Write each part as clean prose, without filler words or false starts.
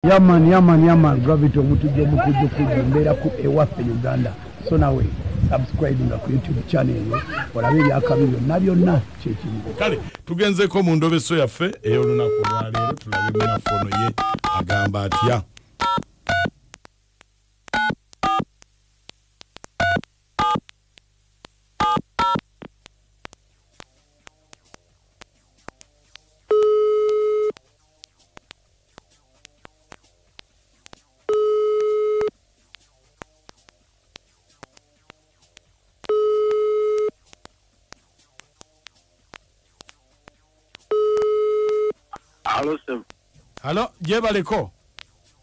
Yaman, yaman, yaman, Gravity Omutujju Omutujju Kujju mbeera ku ewaffe Uganda. So nawe subscribe nga ku YouTube channel eyo olabe ebyakabi byonna byonna kyekimu. Kale tugenzeko mu ndobeso yaffe ey'olunaku olwaleero tulabe munaffe ono ye agamba atya. Halo, jebaleko.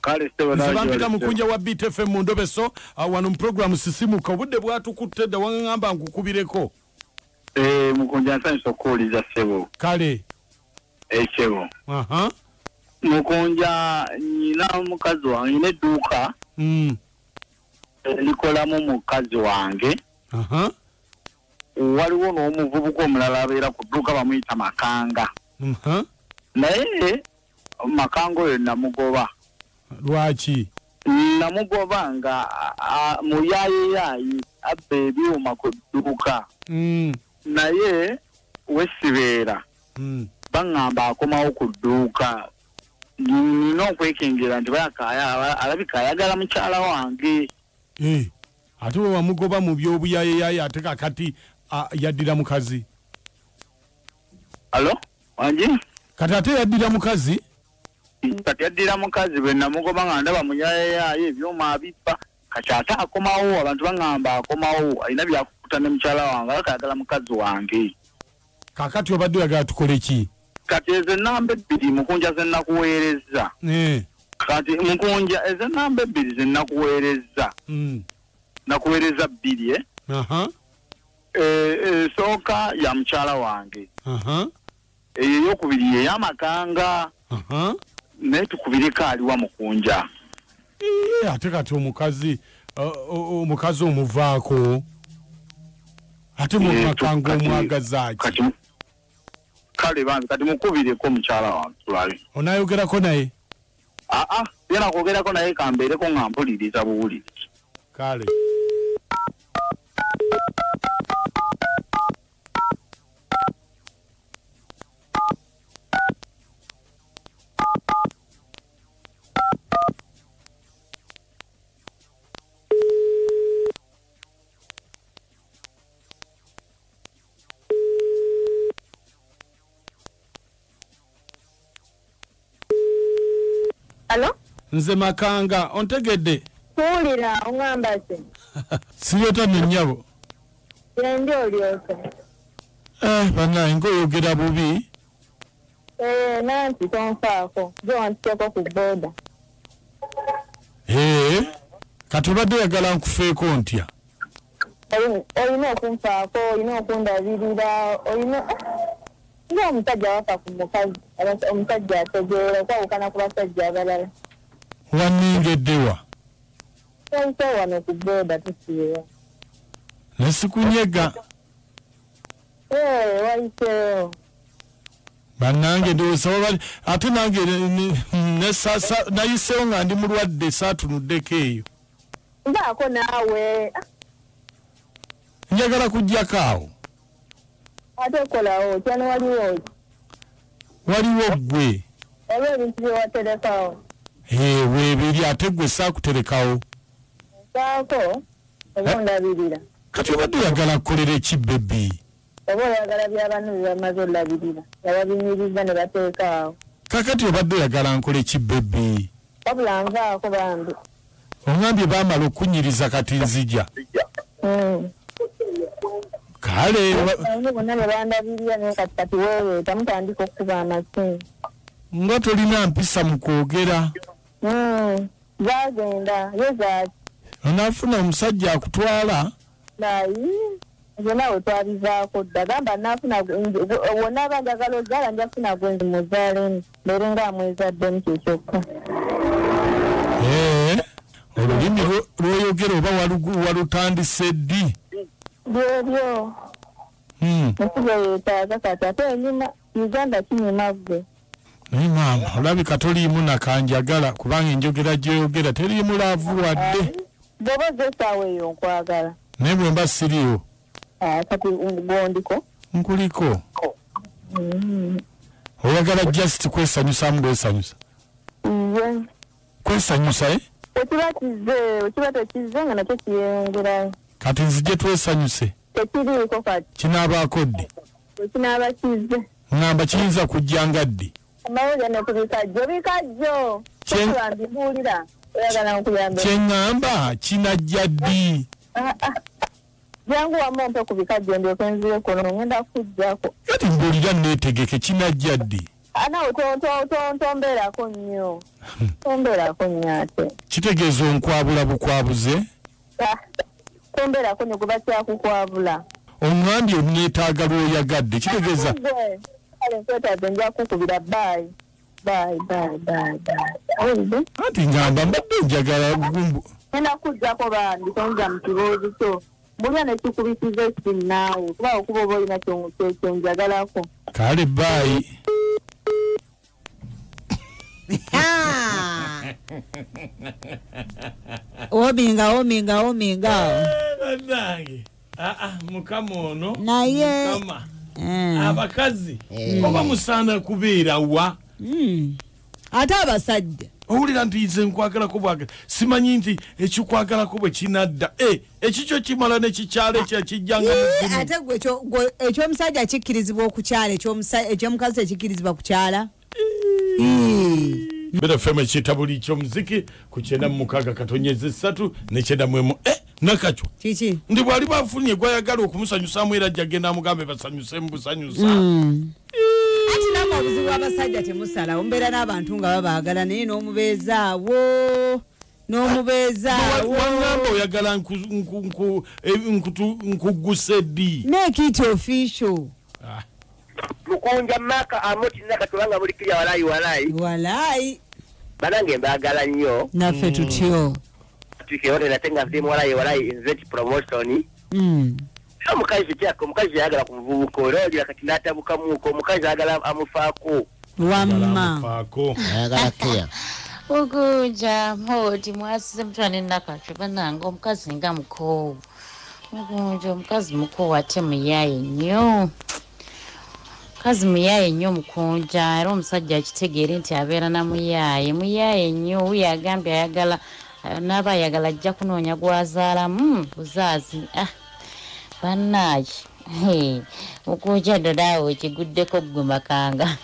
Kale sebo na. Nze Mukunja wa Beat FM mu ndobeso wano mu program Sisimuka obudde bwatukutte dda wangamba nkukubireko. Mukunja nsanyusa okuwuliza sebo. Kale. Sebo. Aha. Mukunja nina mukazi wange nina edduuka. Likolamu mukazi wange. Aha. Waliwo n'omuvubuka omulala abeera ku dduuka bamuyita Makanga. Aha. Naye Makanga oyo namugoba. Lwaki? Namugoba nga muyaayeyayi abba ebyuma ku dduuka. Naye wesibeera baŋŋamba akomawo ku dduuka. Nina okwekengera nti alabika ayagala mukyala wange. Ate we wamugoba mu by'obuyayeyaye ate kakati yaddira mukazi. Alo, wangi? Kati ate yaddira mukazi? Kati yaddira mukazi bwe namugoba nga ndaba muyayeyaye ebyuma abibba. Kati ate akomawo, abantu baŋŋamba akomawo alina byakukuta ne mukyala wange alabika ayagala mukazi wange. Kakati obadde oyagala tukole ki? Kati ezo ennamba ebbiri Mukunja ze nnakuweerezza. Kati Mukunja ezo ennamba ebbiri ze nnakuweerezza. Nakuweereza bbiri. Esooka ya mukyala wange. Eyo eyokubiri ey'Amakanga. Naye tukubireko aliwa Mukunja. Ate kati omukazi omukazi omuvaako ate Makanga omwagaza ki? Kale bambi kati mukubireko mukyala wange tulabe. Onayogerako naye? Aa, yena kwogerako naye kambeereko nga mpuliriza buwuliriza. Kale. Alo? Nze Makanga, ontegedde? Kuwulira, oŋŋamba ki? Siyota nnyabo. Yendi olyoke. Bannange ng'oyogera bubi. Nanti tonfaako, gye wantuteeko ku booda. Kati obadde oyagala nkufeeko ntya? Olina okunfaako, olina okundabirira, olina... Ng'omusajja wafa ku mukazi, omusajja ategeera okwawukana ku basajja abalala. Wannengeddewa? Wayise wano ku booda tusiiba. Ne sikunyega? Wayiseewo. Bannange ndowooza ate nange nayiseewo nga ndi mulwadde saatunuddeko eyo. Mbaako naawe. Njagala kuggyako awo. Ate okolawo kyano waliwo ki? Waliwo ggwe. Waliwo ebintu bye waterekawo. Weebiri ate ggwe saakuterekawo. Nsaako oba ondabirira. Kati obadde oyagala kukolera eki bebi? Oba oyagala bya banno bye bamaze olabirira nga babinyiriza ne bateeka awo. Kakati obadde oyagala nkole ki bebi? Wabula nvaako bambi. Oŋŋambye baamala okunyiriza kati nzija. Kale bonna ne bandabirira naye kati kati weereeta mutandika okukuba amasimu. Nga tolina mpisa mu kwogera. Zaagenda ye zaaki? Onaafuna omusajja akutwala? Nayi nze naawe twabivaako dda gamba naafuna wonaaba njagala ozaala nja kufuna gwe nzimuzaalemu mbeere nga amwezaddemu kye kyokka. Olulimi lw'oyogera oba walutandise ddi? Byebyo. Ensi bwe yeetaaga kati ate enyuma Uganda kinyuma ggwe. Naye maama olabika toliimu nakanjagala kubanga enjogera gy'oyogera teriimu laavu wadde. Bw'oba ozze essaawa eyo nkwagala. Naye bwe mba siriiwo? Kati gwondiko. Nkuliko. Oyagala just kwesanyusaamu bwesanyusa? Ye. Kwesanyusa eh? Wekiba kizze, wekiba tekizze nga nakyo kiyongerayo. Kati nzije twesanyuse? Tekiriiko kati. Kinaabaako ddi? Wekinaaba kizze. Ŋŋamba kiyinza kujja nga ddi? Amawulire ne ku bikajjo, bikajjo. Tosobola mbibuulira. Oyagala nkuyambe. Kye ŋŋamba kinajja ddi? Jangu wamma ompe ku bikajjo ndyoke nzire kuno, ŋŋenda kukuggyako. Kati mbuulira neetegeke kinajja ddi? Naawe tombeerako nnyo. Tombeerako nnyo ate. Kitegeeza onkwabula bukwabuze? Tombeerako nnyo kuba kyakukwabula. Oŋŋambye onneetaaga lw'oyagadde kitegeeza. Kale nkwetaaze nja kukubira bye. Bye bye bye bye. Anti ngamba mbadde njagala gumbu. Ngenda kukuggyako bambi tonza mu kiboozi kyo. Mbulira ne kikubisiza essimu naawe kuba okuba oba olina kye njagalako. Kale bye. Ominga ominga ominga. Bannange. Mukama ono. Naye. Mukama. Abakazi oba musaana kubeera wa? Ate abasajja. Owulira nti nze nkwagalako bwagala. Simanyi nti ekikwagalako bwe kinadda. Ekikyo kimala n'ekikyalo ekyo kijjanga muzimu. Ate gwe ekyomusajja kikkirizibwa okukyala, ekyomukazi tekikkirizibwa kukyala. Beat FM ekitabuli ky'omuziki ku 96.3 ne 91. Nakachwa. Kiki? Ndi bwali bafunye gwayagala okumusanyusaamu era ajja genda amugambe basanyuse mbusanyusa. Ati namwe obuzibu abasajja temusala, ombeera n'abantu nga babaagala naye n'omubeezaawo. N'omubeezaawo. Wangamba oyagala nkuguse ddi? Make it official. Mukunja maka amoti nakatulanga buli kirya walayi walayi. Walayi. Banange mbaagala nnyo. Naffe tutyo. Tukeone natenga vdimu walayi walayi invent promotion. Omukazi kyako omukazi ayagala kumuvubuka olwo kati n'atabukamuko omukazi ayagala amufaako. Wamma. Ayagala care. Mukunja moti mwasize mutwane Nakachwa bannange omukazi nga mukoowu. Mukunja omukazi mukoowu ate muyaaye nnyo. Mukazi muyaaye nnyo Mukunja era omusajja akitegeere nti abeera na muyaaye. Muyaaye nnyo wuyo agambye ayagala n'aba ayagala ajja kunoonya gw'azaalamu buzaazi. Bannaaye Mukunja ddo naawe okiguddeko ggwe makanga.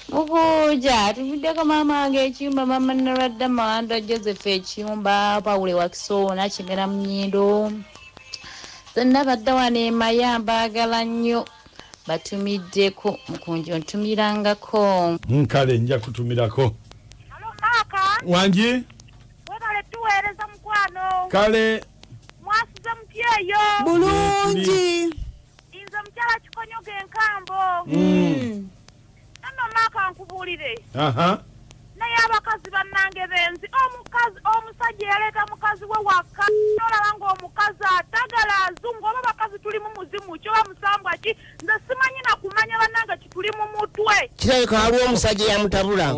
Mukunja tuvuddeko maama wange ekiyumba, maama Nalwadda Mawanda Joseph ekiyumba, Pawule Wakiso Nakimera mu nnyindo. Zonna badda wano e Maya mbaagala nnyo batumiddeko. Mukunja ontumirangako. Kale nja kutumirako. Alo Maka. Wangi? Webale tuweereza mukwano. Kale. Mwasuze mutyeyo. Bulungi. Nze mukyala Kikonyogo enkambo. Nno Maka nkubuulire. Naye abakazi bannange benzi, omukazi omusajja yaleeta mukazi we waka nolaba ng'omukazi atagala azungu oba bakazi tuli mu muzimu ki oba musambwa ki nze simanyi na kumanya bannange kituli mu mutwe. Kirabika waliwo omusajja eyamutabula.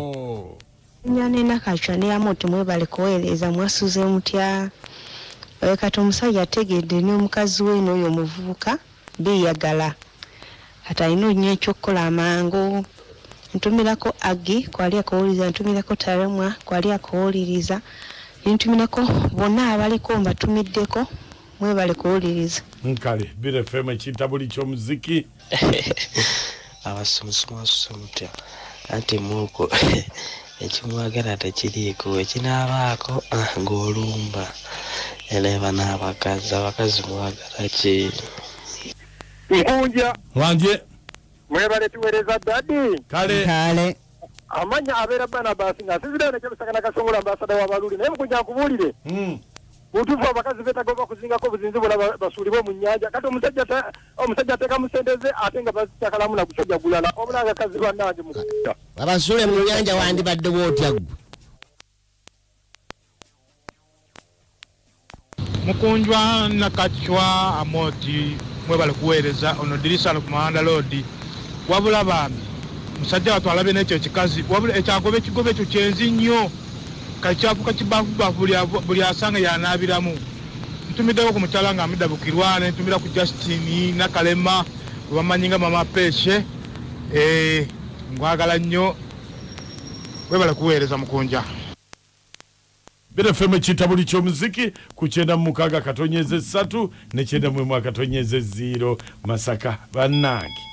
Nyane Nakachwa ne Amoti mwebale kuweereza mwasuze mutya. Kati omusajja ategedde n'omukazi we n'oyo omuvubuka beeyagala. Kati alina nnyo ekyokukola amangu. Ntumirako Agi kwali akawuliriza, ntumirako Taremwa kwali akawuliriza, ntumirako bonna abaliko mbatumiddeko mwebale kuwuliriza. Kale Beat FM ekitabuli ky'omuziki. Abasumusu mwasuze mutya. Anti muko ekimwagala tekiriiko ekinaabaako ng'olumba. Era n'abakazi abakazi mwagala ki? Nkunja. Wanje. Mwebale tuweereza dadi. Kale. Kale. Amanya abeera Barnabas nga sinzira nekyebisaka Nakasongola ambasada w'Abaluli naye Mukunja nkubuulire. Butuufu abakazi beetaaga oba kuzingako obuzinzi bula basuulibwe mu nnyanja. Kati omusajja ateekamu ssente ze ate nga bazitakalamu na gusajja gulala. Wabula abakazi bannange Mukunja. Abasuule mu nnyanja wandibadde bw'otya ggwe? Mukunjwa Nakachwa Amoti mwebale kuweereza ono Dirisa ku Mawanda Road. Wabula bambi Musajja wattu alabye n'ekyo ekikazi, wabula ekyagoba ekigoba ekyo kyenzi nnyo, kakyafuka kibaafubafu buli asanga yanaabiramu. Ntumiddeko ku mukyala nga Amida Bukirwa, ne ntumira ku Justin Nakalema gwe bamanyi nga Mama Peshe. Nkwagala nnyo, webale kuweereza Mukunja. Bira FM ekitabuli ky'omuziki ku 96.3 ne 91.0 Masaka. Bannange.